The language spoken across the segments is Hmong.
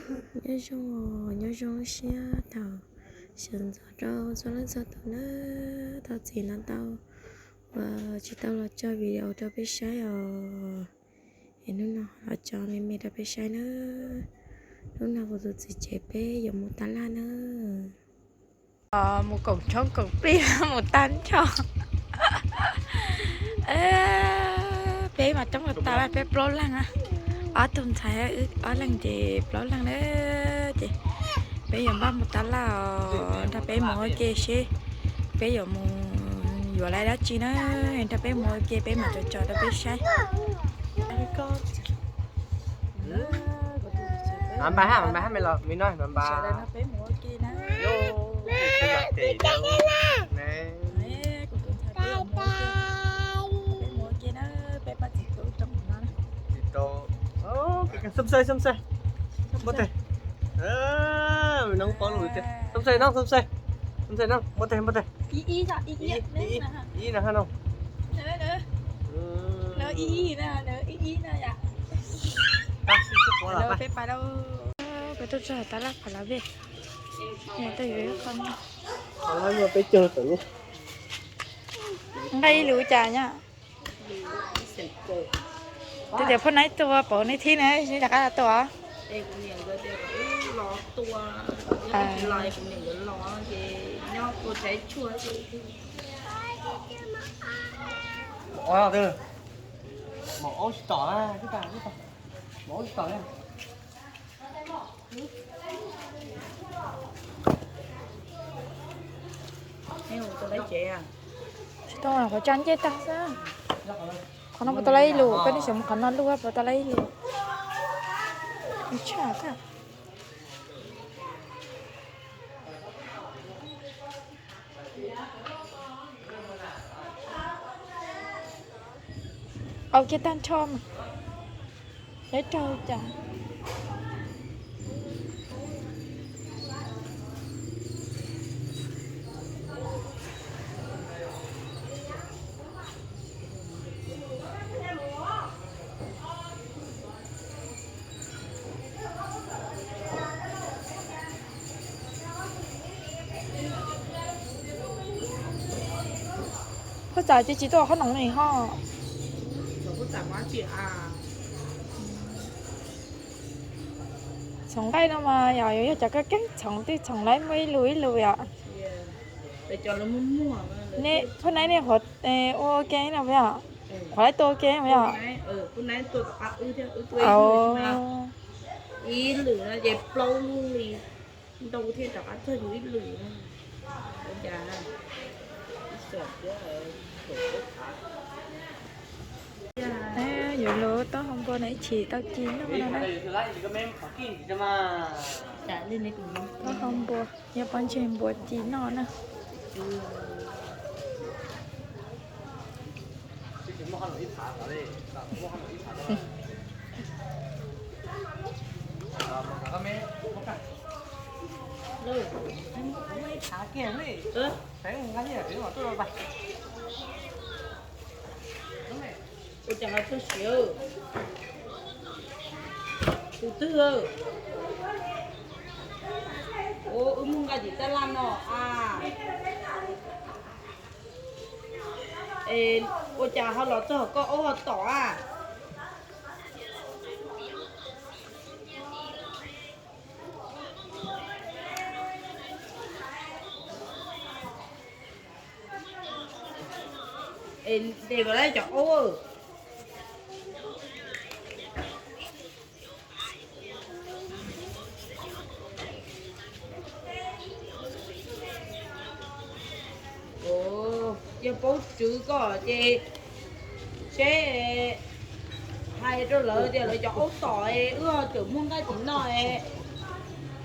Nyob zoo, nyob zoo lub sij hawm thaum sawv ntxov rau txhua leej txhua tus na, thov txim ntau ntau uas tsis tau los tso video rau peb saib os. Es hnub no los tso me me rau peb saib na. Hnub no kuv tus txiv tsev peb yuav mus tab laj na. Mus koom tshoob koom plig mus tag nrho. Peb mas coob tas lawm, peb plaub leeg, ob tug ntxhais, wb ob leeg ces plaub leeg na. Ces peb yuav npaj mus tab laj os, nrog peb mus ua ke seb peb yuav mus yuav lawm dab tsi na. Nrog peb mus ua ke peb mam tso tso rau peb saib. Npaj hab, npaj hab me los me no, npaj. Xub xai, xub xai. Npaj teg. Me no paub lus tiag. Xub xai no, xub xai. Xub xai no, npaj teg, npaj teg. Ib ib no no. Peb tuaj txog tab laj Phav Lav Vej. Peb cog tawm lub. Nqaij ib lus cas nyob? Twb tias phoj naib tua pauv neb thib ne, neb rov qab tua. Maum aub tsis tom, maum aub tsis tom. Tsis tau, qhov tsa ncej tag xwb. Qhov no puas tau laib ib lus, koj nej xyov mus qhov no luaj puas tau laib ib lus. Tshaj tag. Au kiag tag nrho mas. Peb raug cas. Koj txawm ces tsis tuaj qhob noom li ho. Txhoov nqaij no mas yog yog cov koj keeb txhoov twb txhoov laib muaj ib lus ib lus yom. Ne, phoj naib nej qhuav ua ke no puas yog? Qhuav laib tua ua ke puas yog? Ib lwm no ces plaub lub li, ntau thiaj rov qab txog yus ib lwm no. Yuav lub taub hau npua no ib chim tau ci noj no na. Taub hau npua, yog pob ntseg npua ci noj na. Ua cas ho txog siav? Tus twg? Ua, wb muaj nqaij tim tab laj no a. Es ua cas ho los txog koj aub ho tom a? Es ntes kom lawv cov aub. Yog paub tswv koj ces seb hais rau lawv tias lawv cov aub tom es wb ho tseem muaj nqaij tim no es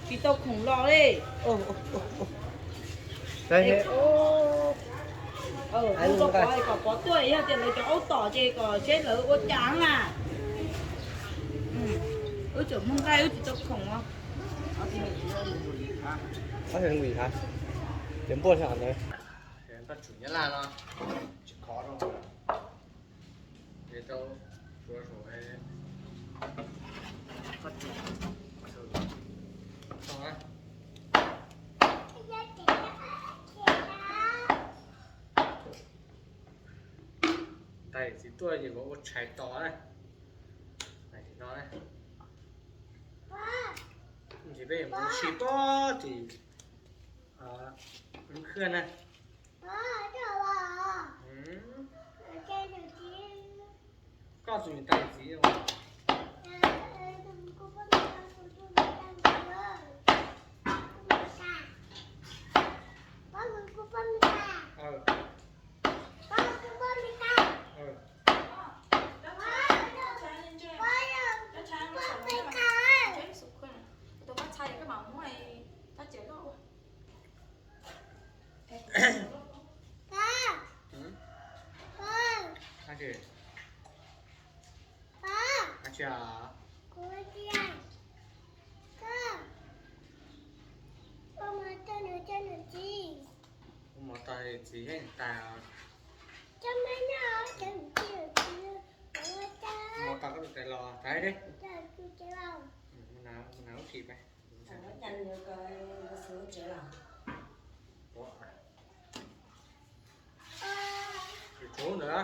tsis tau khoom los li. Hu rau Pov kom Pov tuaj, yog tias lawv cov aub tom ces kom seb lawv ua cas na. Wb tseem muaj nqaij wb tsis tau khoom os. Ces npuaj sab ntawd. Koj tsum nyab laj no tsis khov rau, es rau tsuav saum es koj tsum. Txiv tuaj ces kuv ua tshais tos na. Tam sim no na, ces peb yuav mus ua si pem tim Lub Khwj na. Koj tus niam tais txiv. Hais tsis, hais tsis, ua mov tau txiv yeej tas. Ua mov tau koj tus tais los tas. Mus na, mus na ub tsis peb. Tsuv ntawd.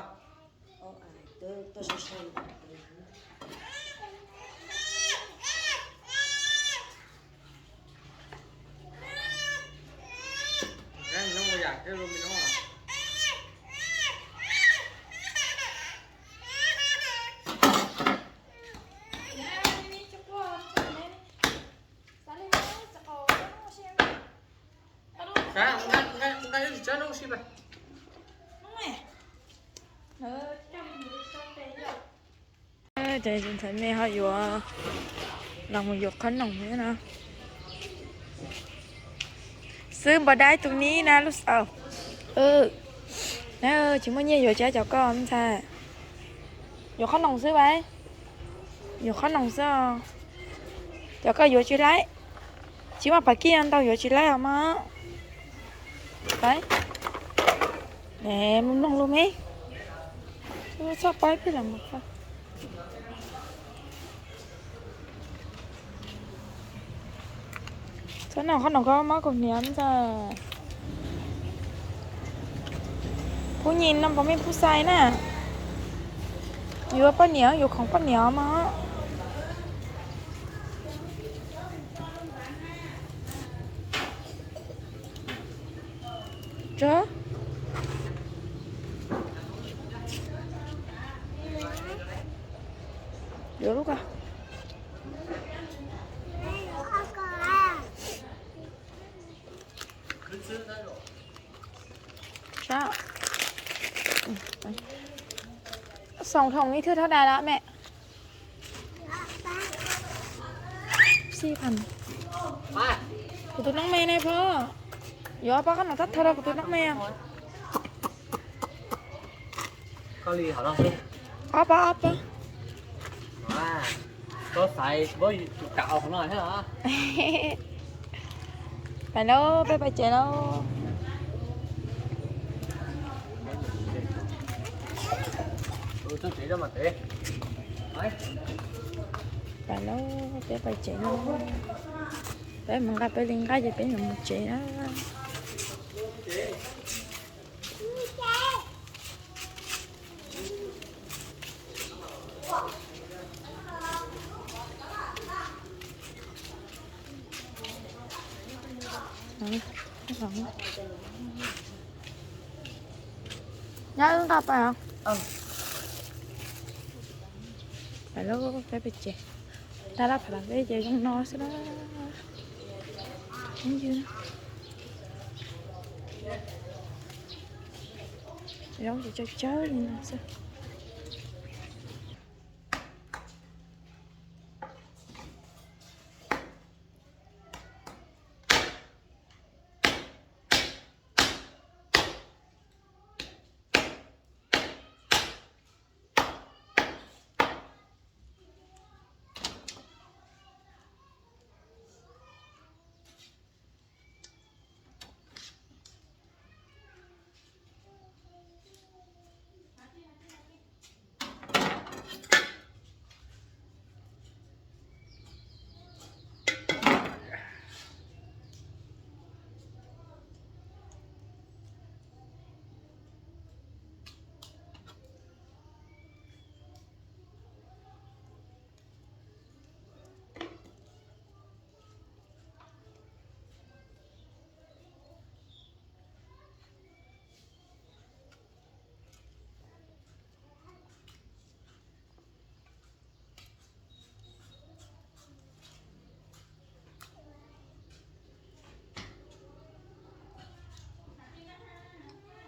Hnub ua yam thiab lu me no. Xav nqa, nqa ib tsis tsob no ua si peb. Ces tseem ntxhais me ho yuav, los mus yuav qhob noom thiab no. Xwb npau dai tus ni na lub xaus. Na, tsis muaj nyiaj yuav tsis cov koj me ntxhais. Yuav qhob noom xwb vas. Yuav qhob noom xwb os. Cov koj yuav tsis laib. Tsis muaj pas kij ntau yuav tsis laib os mog. Pab, ne, mloog mloog lus me. Txhob pab peb los mus. Txhob noj qhob noom koj mob kaus hniav ntag. Phub nyim no pov mej phub xais na. Yuav poj niam, yuav khoom poj niam mog. Tso. Yuav lub ko. Sab. Xoom thoom ib thwj thaub dais los me. Xij pham. Kuv tus noob me ne pog. Yuav ob pab qhob noom thab thau rau kuv tus noob me. Ob pab, ob pab. Pais lauj, peb pais tsev lauj. Pais lauj, peb pais tsev lauj. Peb mus nqa peb li nqaij ces peb yuav mus tsev na. Nyob wb nqa pais os. Pais lauj, peb pais tsev. Tag lab phav peb ces zoo no xwb na. Phooj ywg, zoo ces tsawg tsawg li no xwb.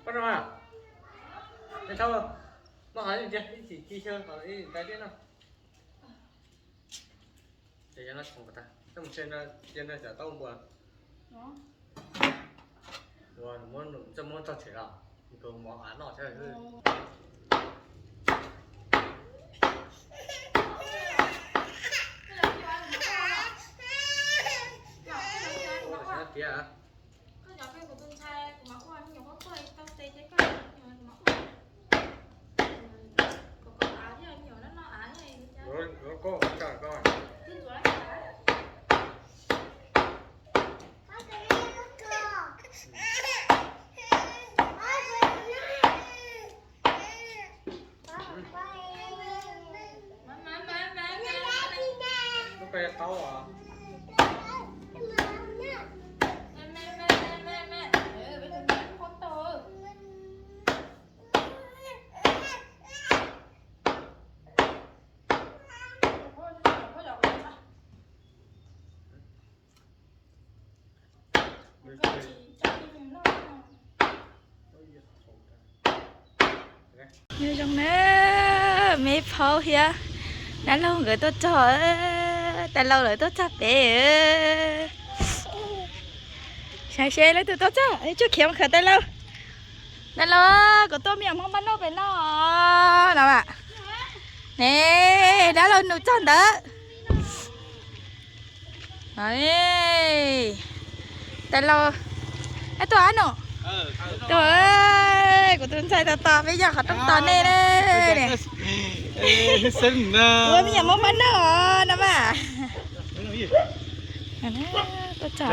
Pab no, me thauj, muab hov ib cia ib chim ci xyaw hov ib ntais dej no. Ces yog no txhoov tas, mus cia no cov taub npua. Ua, muab txoj muab txog tsev los, nws tus mov av noj thiab. Tiag. Koj, koj, koj. Lub ko qaub os. Nyob zoo na, me phaub thiab dab laug nkawd tuaj txog, tais laus lawv tuaj txog pem. Saib seb leej twg tuaj txog, tsuj khiav mus khawm tais laus. Tais laus, kuv tuaj me nyuam hmoob npaj noj pem no no. Ne, dab laug nus txog ntawd. Tais laus, tuaj ab no. Tuaj, kuv tus ntxhais tos tos peb yog qhov rooj tos nej ne. Ua me nyuam hmoob npaj noj no mas. Tuaj txog.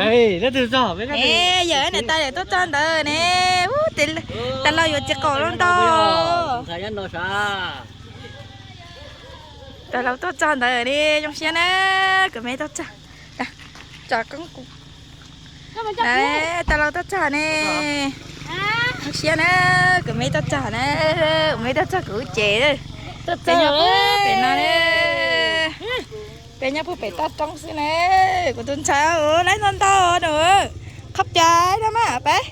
Yawm niam tais lawv tuaj txog ntawd ne. Tais laus yuav txiv qaum los ntau. Tais laus tuaj txog ntawd ne, zoo siab na, kuv me tuaj txog. Tso koob kuv. Tais laus tuaj txog ne. Zoo siab na, kuv me tuaj txog na, kuv me tuaj txog kuv lub tsev. Peb nyob puag pem no ne. Peb nyob puag pem toj roob xwb ne. Kuv tus ntxhais laib ntau ntau no. Qhov pia no mas peb.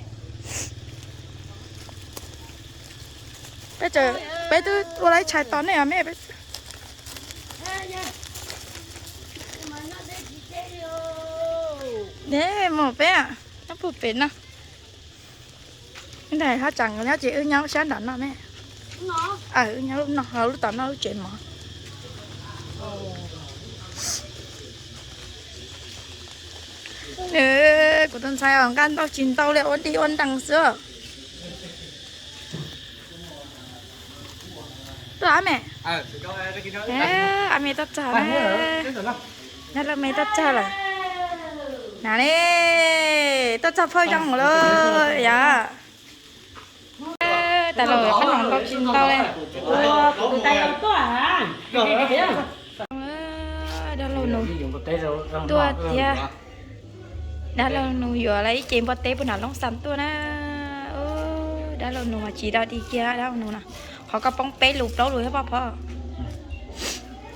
Peb, peb twb ua laib tshais tos nej os me. Ne, mus peb nyob puag pem no. Ntag, hab tseem nyob ces wb nyob sab nram no me. Wb nyob lub no, lub tom no lub tsev mov. Kuv tus ntxhais os, nqaij ntau tsis ntau li, ua dlig ua nrees xwb. Tuaj ab me. Ab me tuaj txog na. Dab laug me tuaj txog lawm. Na ne, tuaj txog phauj zoo lawm yom. Tais laus qab no ntau tsis ntau li. Dab laug nus tuaj thiab. Dab laug nus yuav lawv ib ce npua teb puag nram Loob Xas tuaj na. Dab laug nus mas tsis dog dig kiag dab laug nus no. Qhov koj poob peb lus plaub lus thiab pob phob.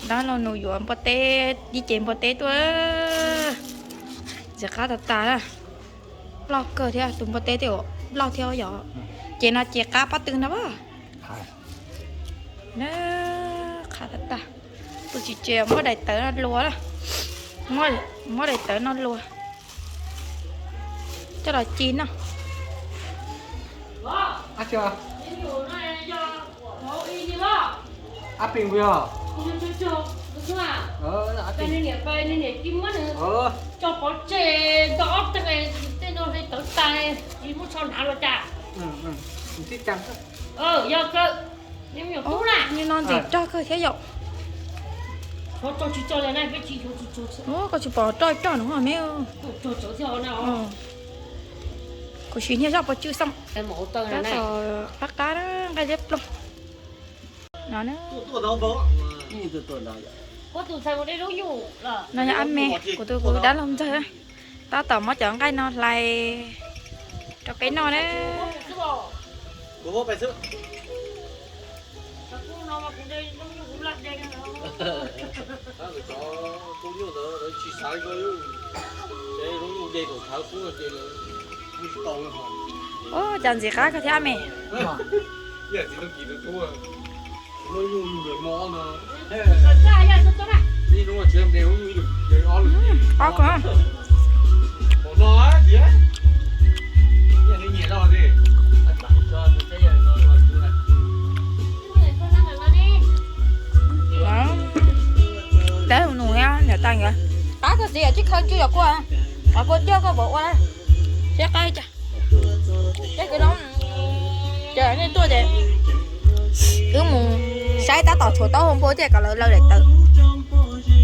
Dab laug nus yuav npua teb, ib ce npua teb tuaj. Ntxim qab tas tas na. Loj kawg thiab, tus npua teb tej zaum loj thiab yom. Ces no ces qab pob tw no as. Qab tas tas. Tus tsis ces muab daim tawv no luas, muab daim tawv no luas coj los ci no. Nim no ntxim rog kawg thiab yom. Koj tsis pom roj roj no me. Kuv siv niag zaj pov tswj xwb. Tab tom qab qab na, nqaij liab ploog. No na. No yog ab me, kuv tus kuv dab laug ntxawg. Tab tom muab cov nqaij no hlais rau peb noj na. Ua cas ntxim qab kawg thiab me. Qab kawg. Tab nus niam tais nkawd qab kawg xwb, tsis khaws ntsw yog kua, kua coj koj puas ua siab qab cas. Ces kwv no, ces nej tuaj ces wb mus saib tab tom tshuav taub hau npua thiaj kom lawv laws daim tawv.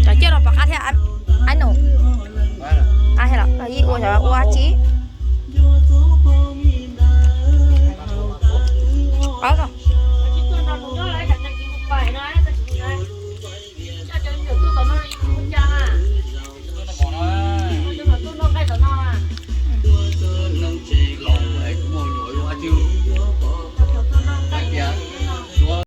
Cov ciaj no puas qab thiab ab nus? Qab thiab los ib ua xyov ua tsi.